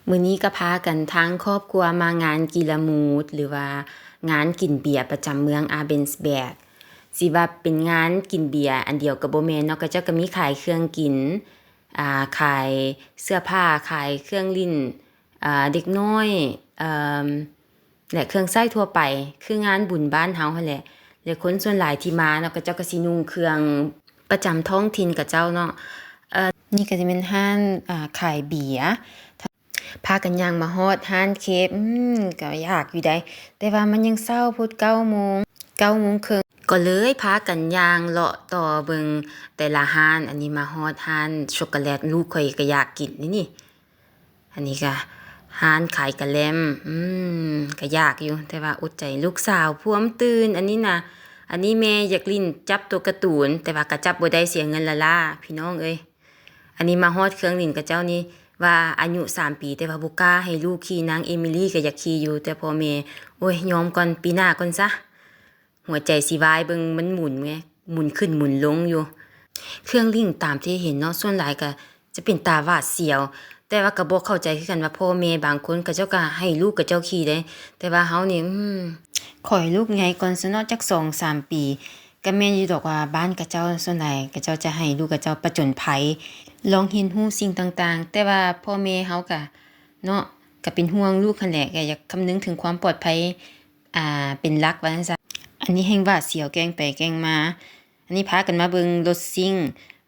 ມື້ນີ້ກໍພາກັນທັງຄອບຄົວມາງານກິລາມູດ ຫຼືວ່າງານກິນເບຍປະຈຳເມືອງອາເບນສະເບີກ. ຊິວ່າເປັນງານກິນເບຍອັນດຽວກໍບໍ່ແມ່ນເນາະ, ເຂົາເຈົ້າກໍມີຂາຍເຄື່ອງກິນ ອ່າ ຂາຍເສື້ອຜ້າ ຂາຍເຄື່ອງຫຼິ້ນ ອ່າ ເດັກນ້ອຍ ເອີ່ມ ແລະ ເຄື່ອງໃຊ້ທົ່ວໄປ ຄືງານບຸນບ້ານເຮົາຫັ້ນແຫຼະ. ແລະ ຄົນສ່ວນຫຼາຍທີ່ມາເນາະ ເຂົາເຈົ້າກໍຊິນຸ່ງເຄື່ອງປະຈຳທ້ອງຖິ່ນເຂົາເຈົ້າເນາະ. ເອີ ນີ້ກໍຈະແມ່ນຮ້ານ ອ່າ ຂາຍເບຍ. ພາກັນຍ່າງມາຮອດຮ້ານເຄບ ອືມ ກໍຢາກຢູ່ໃດ ແຕ່ວ່າມັນຍັງເຊົ້າໂພດ ເກົ້າໂມງ ເກົ້າໂມງເຄິ່ງ ກໍເລີຍພາກັນຍ່າງເລາະຕໍ່ເບິ່ງແຕ່ລະຮ້ານ. ອັນນີ້ມາຮອດຮ້ານຊັອກໂກແລັດ ລູກຂ້ອຍກໍຢາກກິນເດນີ້. ອັນນີ້ກະຮ້ານຂາຍກະແລັມ ອືມ ກະຢາກຢູ່ ແຕ່ວ່າອົດໃຈ. ລູກສາວພວມຕື່ນ ອັນນີ້ນະ ອັນນີ້ແມ່ຢາກຫຼິ້ນຈັບຕົວກາຕູນ ແຕ່ວ່າກະຈັບບໍ່ໄດ້ ເສຍເງິນລ້າໆ ພີ່ນ້ອງເອີຍ. ອັນນີ້ມາຮອດເຄື່ອງຫຼິ້ນຂະເຈົ້ານີ້ ວ່າອາຍຸສາມປີ ແຕ່ວ່າບໍ່ກ້າໃຫ້ລູກຂີ່. ນາງເອມິລີກະຢາກຂີ່ຢູ່ ແຕ່ພໍ່ແມ່ ໂອ້ຍ ຍອມກ່ອນ ປີໜ້າກ່ອນຊະ. ຫົວໃຈຊິວາຍເບິ່ງມັນໝູນໄງ ໝູນຂຶ້ນໝູນລົງຢູ່. ເຄື່ອງຫຼິ້ນຕາມທີ່ເຫັນເນາະ ສ່ວນຫຼາຍກະຈະເປັນຕາຫວາດສຽວ ແຕ່ວ່າກະບໍ່ເຂົ້າໃຈຄືກັນວ່າພໍ່ແມ່ບາງຄົນເຂົາເຈົ້າກະໃຫ້ລູກເຂົາເຈົ້າຂີ່ເດ້ ແຕ່ວ່າເຮົານີ້ ອືມ ຂໍໃຫ້ລູກໃຫຍ່ກ່ອນຊະເນາະ ຈັກສອງສາມປີ. ກະແມ່ນຢູ່ດອກວ່າບ້ານເຂົາເຈົ້າສ່ວນຫຼາຍເຂົາເຈົ້າຈະໃຫ້ລູກເຂົາເຈົ້າປະຈົນໄພ ລອງຮຽນຮູ້ສິ່ງຕ່າງໆ ແຕ່ວ່າພໍ່ແມ່ເຮົາກະເນາະ ກະເປັນຫ່ວງລູກຫັ້ນແຫຼະ ກະຢາກຄຳນຶງເຖິງຄວາມປອດໄພ ອ່າ ເປັນຫຼັກວ່າຊັ້ນຊະ. ອັນນີ້ແຮ່ງຫວາດສຽວແກ່ງໄປແກ່ງມາ. ອັນນີ້ພາກັນມາເບິ່ງລົດຊິງ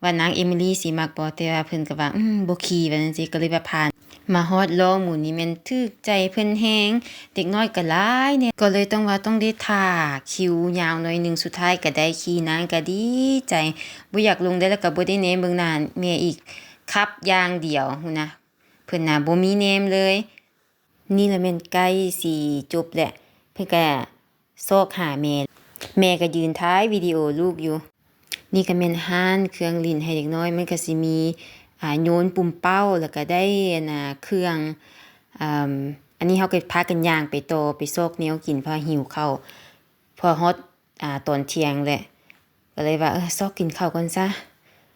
ວ່ານາງເອມິລີຊິມັກບໍ່ ແຕ່ວ່າເພິ່ນກໍວ່າ ອືມ ບໍ່ຂີ່ ວ່າຊັ້ນຊີ້ ກໍເລີຍວ່າຜ່ານ. ມາຮອດລໍ້ໝູນນີ້ແມ່ນຖືກໃຈເພິ່ນແຮງ ເດັກນ້ອຍກໍຫຼາຍແດ່ ກໍເລີຍຕ້ອງວ່າຕ້ອງໄດ້ຖ້າຄິວຍາວໜ້ອຍໜຶ່ງ ສຸດທ້າຍກໍໄດ້ຂີ່. ນາງກໍດີໃຈ ບໍ່ຢາກລົງໄດ້ ແລ້ວກໍບໍ່ໄດ້ແນມເບິ່ງໜ້າແມ່ອີກ ຂັບຢ່າງດຽວພຸ້ນນະ ເພິ່ນນະບໍ່ມີແນມເລີຍ. ນີ້ລະແມ່ນໃກ້ຊິຈົບແຫຼະ ເພິ່ນກະຊອກຫາແມ່ ແມ່ກະຢືນຖ່າຍວິດີໂອລູກຢູ່. ນີ້ກະແມ່ນຮ້ານເຄື່ອງຫຼິ້ນໃຫ້ເດັກນ້ອຍ ມັນກະຊິມີ ອ່າ ໂຍນປຸ່ມເປົ້າ ແລ້ວກະໄດ້ ອັນນ່າ ເຄື່ອງ ອາ ອັນນີ້ເຮົາກະພາກັນຍ່າງໄປຕໍ່ ໄປຊອກແນວກິນ ເພາະຫິວເຂົ້າ ເພາະຮອດ ອ່າ ຕອນທ່ຽງແຫຼະ ກໍເລີຍວ່າ ເອີ ຊອກກິນເຂົ້າກ່ອນຊະ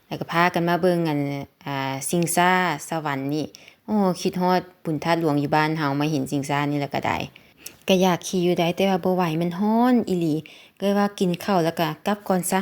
ແລ້ວກໍພາກັນມາເບິ່ງ ອັນ ອ່າ ຊິງຊ້າສະຫວັນນີ້. ໂອ້ ຄິດຮອດບຸນທາດຫຼວງຢູ່ບ້ານເຮົາ ມາເຫັນຊິງຊ້ານີ້ແລ້ວກໍໄດ້ ກໍຢາກຂີ່ຢູ່ໃດ ແຕ່ວ່າບໍ່ໄຫວ ມັນຮ້ອນອີ່ຫຼີ ກໍເລີຍວ່າກິນເຂົ້າແລ້ວກໍກັບກ່ອນຊະ.